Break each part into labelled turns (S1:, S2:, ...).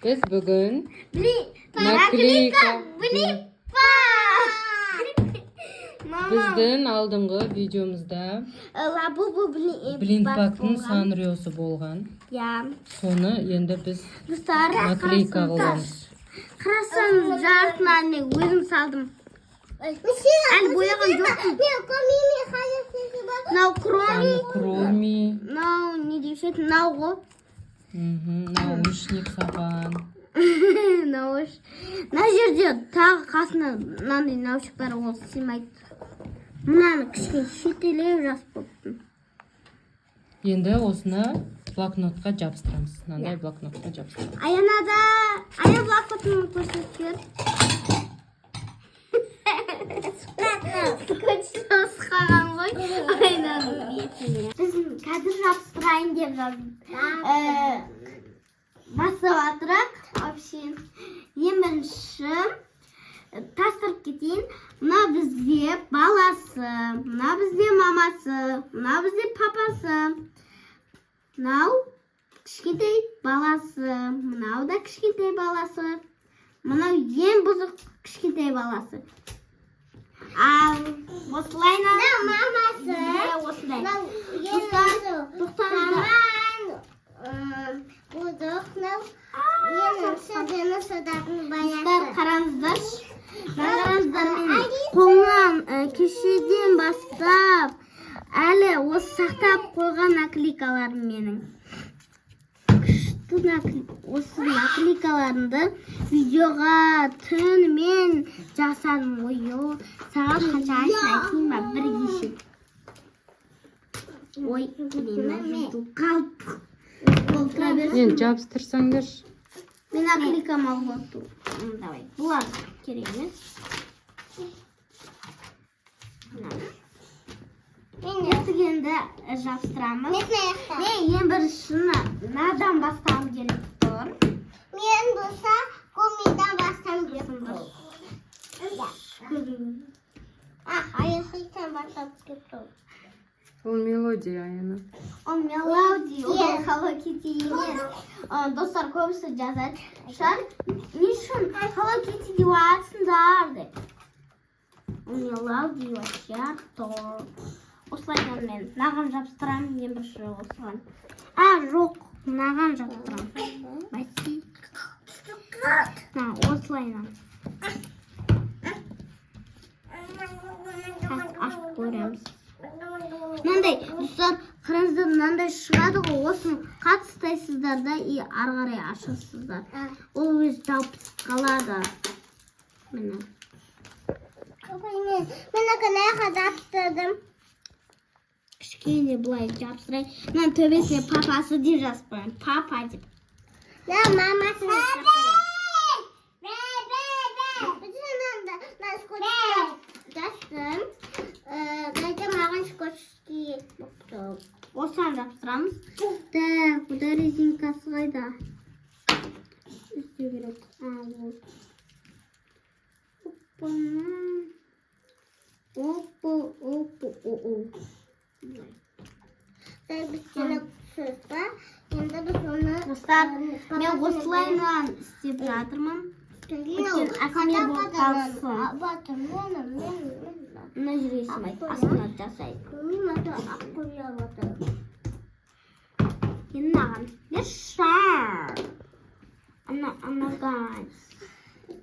S1: Біз бүгін наклейка.
S2: Блин.
S1: Біздің алдыңғы видеомызда
S2: Лабубу
S1: Блинпактың Санриосы болған.
S2: Иә.
S1: Соны енді біз
S2: Достар,
S1: наклейка қыламыз.
S2: Қарасаңыз, жартысынан мен өзім салдым. Әлі бояған жоқпын. Мынау Кроми,
S1: Кроми,
S2: мынау не деуші еді, мынау ғой.
S1: Наушник саған.
S2: Мына жерде тағы қасында мынандай наушник бар, ол сыймайды. Мынаны кішкене шетелеу жазып қойыппын.
S1: Енді осыны блокнотқа жабыстырамыз. Мынандай блокнотқа жабыстырамыз.
S2: Аянада, Аян, блокнотын көрсетіп жібер. Скотч жабысқаған ғой айнаның бетіне. Біз қазір жабыстырайын деп бастап жатырық. Вообще, ең бірінші тастырып кетейін. Мына бізде баласы, мына бізде мамасы, мына бізде папасы. Мынау кішкентай баласы, мынау да кішкентай баласы. Мынау ең бұзық кішкентай баласы. Ал осылайынан
S3: Мамасы.
S2: Осындай. Достар, тоқтаңыздар.
S3: Бұзық,
S2: Достар, қараңыздаршы. Қараңыздар, мен қолымнан кешеден бастап әлі осы сақтап қойған наклейкаларым менің. Күшті осы наклейкаларымды видеоға түнімен жасадым. Ой, сағат қанша айтайын ба? Бір кеше. Ой, блин, қалып. Ол тұра берсін.
S1: Енді жабыстырсаңдаршы.
S2: Мен наклейкам алып отырмын. Давай, бұлар керек емес. Мына. Ертігенді жабыстырамыз. Мен ең бірінші мынадан бастағым келіп тұр.
S3: Мен болса Кумидан бастам келіп тұр. Аяқтан бастап келіп тұр.
S1: Ол Мелодия, Аяна.
S2: Ол Мелоди, ол Hello Kitty емес. Достар, көбісі жазады шығар, не үшін Hello Kitty деп жатсыңдар деп. Ол Мелоди вообще тұр. Осылайдан мен мынаған жабыстырамын ең бірінші, осыған. А, жоқ, мынаған жабыстырамын. Бәси. Мына осылайынан. Қазір ашып көреміз. Мынандай, достар, қараңыздар, мынандай шығады ғой, осыны қатты ұстайсыздар да и ары қарай ашасыздар. Ол өзі жабысып қалады. Міне.
S3: Мен аяққа жабыстырдым.
S2: Кішкене былай жабыстырайын. Мынаның төбесіне папасы деп жазып қоямын. Папа деп.
S3: Да, мамасы. Жастым. Қайта маған скотч керек болып тұр.
S2: Осыған жабыстырамыз. Так, бұда резинкасы қайда? Іздеу керек. А, вот. Опа. Опа, опа, о, о.
S3: Біз сөз ба? Енді біз оны
S2: Достар, мен осылайынан істеп жатырмын. Өйткені әсме болып қалсын. Мына жерге сыймайды, астына жасайды. Енді мынаған. Шар. Ана, анаған.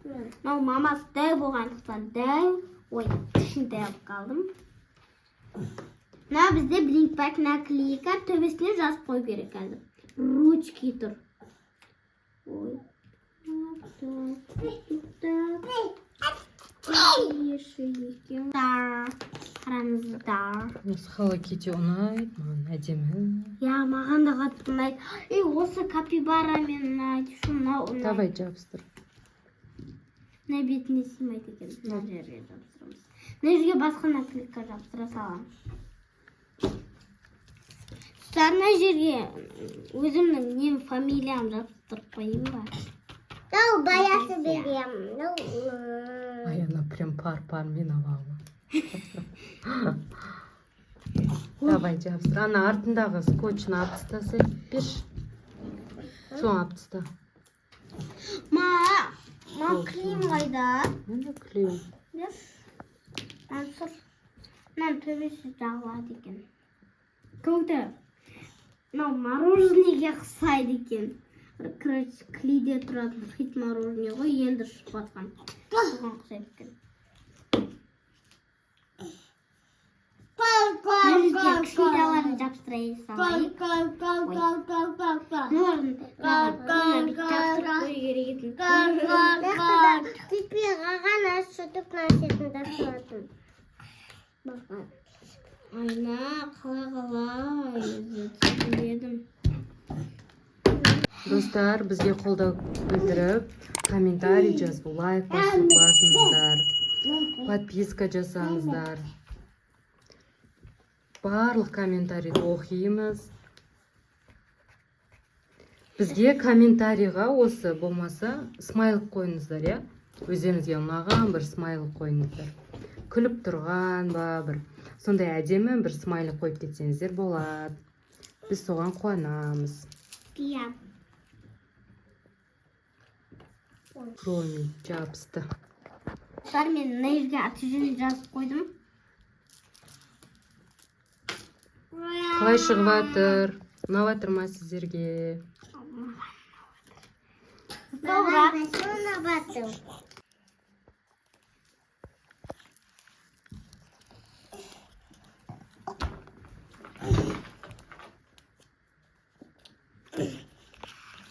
S2: Мынау мамасы дәу болғандықтан дәу. Ой, кішкентай алып қалдым. Мына бізде Блинкпак наклейка, төбесіне жазып қою керек қазір. Ручки тұр. Ой. Так, так, так. Екеу. Қараңыздар.
S1: Осы Hello Kitty ұнайды маған, әдемі.
S2: Иә, маған да қатты ұнайды. Ей, осы капибара мен ұнайды. Шу мынау ұнайды.
S1: Давай, жабыстыр.
S2: Мына бетіне сыймайды екен. Мына жерге жабыстырамыз. Мына жерге басқа наклейка жабыстыра саламын. Достар, мына жерге өзімнің нем, фамилиям жабыстырып қояйын ба?
S3: Дау баясы берем.
S1: Аяна прям пар пармен алады. Давай, жабыстыр. Ана артындағы скотчын алып тастаса, берші, соны алып таста.
S2: Ма, ма, клейім қайда?
S1: Енді клей.
S2: Мына сұр. Мынаның төбесі жағылады екен. Көкті. Мынау мороженныйге ұқсайды екен. Короче, клейде тұратын хит мороженое ғой, енді шығып жатқан. Соған ұқсайды екен. Мына жерге кішкентайларын жабыстыра салайық. Мыналарын мына бүйтіп жабыстырып қою керек еді.
S3: Теперь ағана сөйтіп носетін тастадым.
S2: Айна, қалай қалай түсінбедім.
S1: Достар, бізге қолдау білдіріп, комментарий жазып, лайк басыңыздар, подписка жасаңыздар. Барлық комментарийді оқимыз. Бізге комментарийға осы болмаса смайлик қойыңыздар, иә, өздеріңізге ұнаған бір смайлик қойыңыздар, күліп тұрған ба, бір сондай әдемі бір смайлик қойып кетсеңіздер болады, біз соған қуанамыз.
S3: Иә.
S1: Кроме жабысты.
S2: Достар, мен мына жерге аты жөнін жазып қойдым.
S1: Қалай шығып жатыр, ұнап жатыр ма сіздерге?
S2: Добра.
S3: Ұнап жатыр.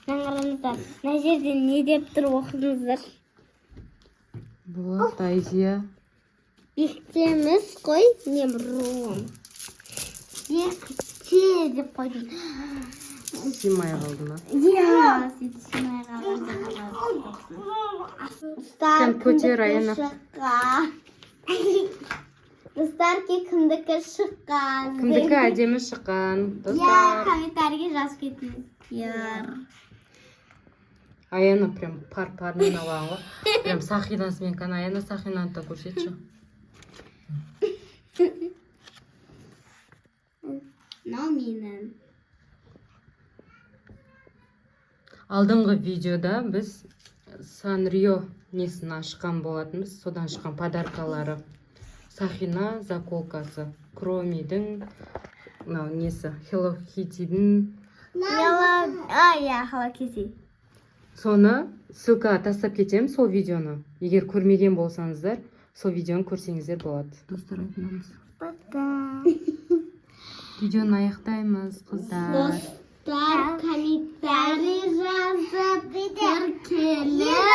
S2: Мына қараңыздар, мына жерде не деп тұр, оқыңыздар.
S1: Болады, Айзия.
S2: Бектеміз қой, не руым. Бекте деп қойдым.
S1: Сыймай қалды ма?
S2: Иә, сөйтіп сыймай қалған. Достар,
S1: Кән, көтер,
S2: кімдікі
S1: Аяна.
S2: шыққан? Достар, кімдікі шыққан?
S1: Кімдікі әдемі шыққан?
S2: Иә,
S1: Достар,
S2: комментарийге жазып кетіңіздер.
S1: Аяна прям пар пармен алған ғой, прям сақинасымен. Кәне, Аяна, сақинаны да көрсетші.
S2: Мынау менің.
S1: Алдыңғы видеода біз Санрио несін ашқан болатынбыз, содан шыққан подаркалары: сақина, заколкасы, Кромидің мынау несі, Hello Kitty'дің.
S2: А, иә, Hello Kitty.
S1: Соны ссылкаға тастап кетемін, сол видеоны. Егер көрмеген болсаңыздар, сол видеоны көрсеңіздер болады. Достар, айтамыз.
S3: Пока.
S1: Видеоны аяқтаймыз, қыздар.
S2: Достар, комментарий жазып, тіркеліп.